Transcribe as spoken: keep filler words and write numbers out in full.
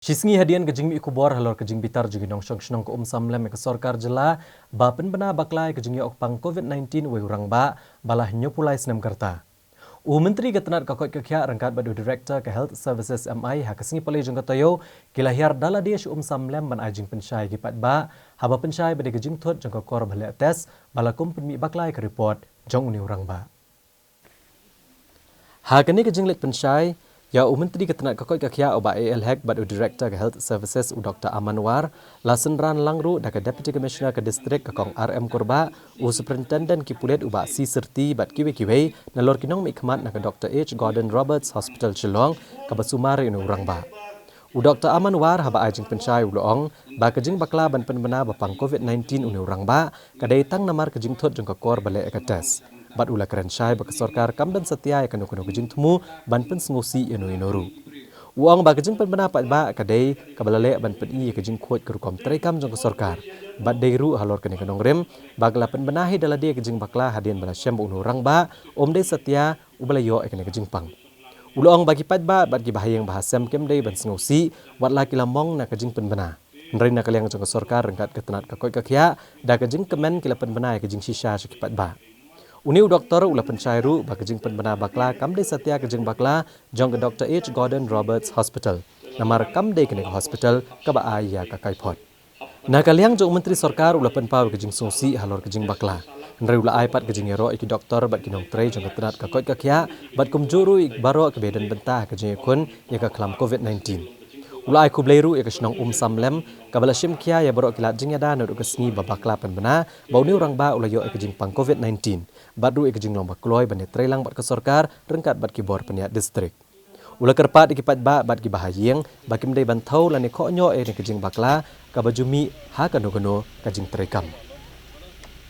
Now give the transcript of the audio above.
Shisngi hadien ka jingmih khubor halor ka jingbitar jong ki nongshong shnong ka Umsam lem ïa ka sorkar jylla ba pynbna bakla ïa ka jingïoh pang covid nineteen uwei u rangbah ba la hynñiewphew lai snem ka rta. U Myntri ka tnat ka koit ka khiah ryngkat bad u Director ka Health Services M I ha ka sngi Palei jong ka taïew ki la hiar da lade sha Umsam lem ban ai jingpynshai ïa ki paidbah haba pynshai ba dei ka jingthut jong ka kor ba leh test ba la kum pynmih bakla ïa ka report jong une u rangbah. Ha kane ka jingleit pynshai ïa u Myntri ka tnat ka koit ka khiah u Bah A L Hek bad u Director ka Health Services u Doctor Aman War, la synran lang ruh da ka Deputy Commissioner ka District ka Kong R M Kurbah, u Superintendent ki pulit u Bah C Syrti bad kiwei kiwei nalor ki nongmihkhmat na ka Doctor H Gordon Roberts Hospital Shillong kaba sumar ïa une u rangbah. U Doctor Aman War haba ai jingpynshai u la ong ba ka jingbakla ban pynbna ba pang covid nineteen une u rangbah ka dei tang namar ka jingthut jong ka kor ba leh ïa ka test. Bad u la kren shai ba ka sorkar kam don satia ïa kano kano ka jingthmu ban pynsngewsih ïa no ïa no ruh. U ong ba ka jingpynbna paidbah ka dei kaba la leh ban pyni ïa ka jingkhuid ka rukom treikam jong ka sorkar. Bad dei ruh halor kane ka nongrim ba ka la pynbna hi da lade ka jingbakla hadien ba la shem ba une u rangbah um dei satia uba la ïoh ïa kane ka jingpang. U la ong ba ki paidbah bad ki bahaïing baha sem kim dei ban sngewsih wat la ki la mong na ka jingpynbna. Hynrei na ka liang jong ka sorkar ryngkat ka tnat ka koit ka khiah da ka jingkmen ki la pynbna ïa ka jingshisha sha ki paidbah. Une u doktor u la pynshai ruh ba ka jingpynbna bakla kam dei satia ka jingbakla jong ka Doctor H Gordon Roberts Hospital. Namar kam dei kane ka hospital kaba ai ïa ka kaiphod. Na ka liang jong u Myntri Sorkar u la pynpaw ïa ka jingsngewsih halor ka jingbakla. Hynrei u la ai pat ka jingïaroh ïa ki doktor bad ki nongtrei jong ka tnat ka koit ka khiah bad kumjuh ruh ïa baroh kiba ïadon bynta ha ka jingïakhun ïa ka khlam covid nineteen. U la ai khublei ruh ïa ka shnong Umsam lem kaba la shim khia ïa baroh ki lad jingïada naduh ka sngi ba bakla pynbna ba une u rangbah u la ïoh ïa ka jingpang covid nineteen bad ruh ïa ka jinglong ba kloi ban ïatrei lang bad ka sorkar ryngkat bad ki bor pynïaid district. U la kyrpad ïa ki paidbah bad ki bahaïing ba kim dei ban thew lane khohñioh ïa kane ka jingbakla kaba ju mih ha kano kano ka jingtreikam.